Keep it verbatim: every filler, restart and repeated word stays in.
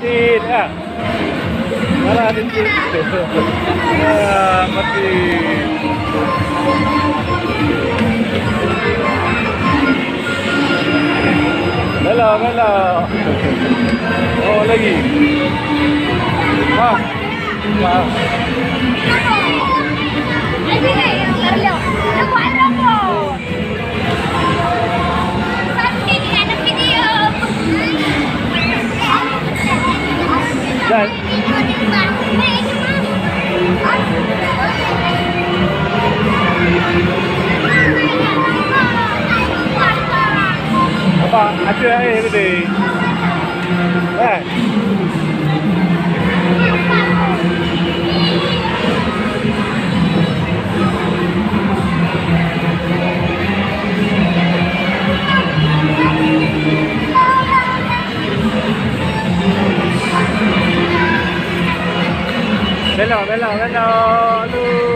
Sit, ah. Malah di sit. Ah, mati. Bela, bela. Oh, lagi. Ah. Ah. Apa? Ada air tadi. Eh. Bela, bela, bela. Aduh.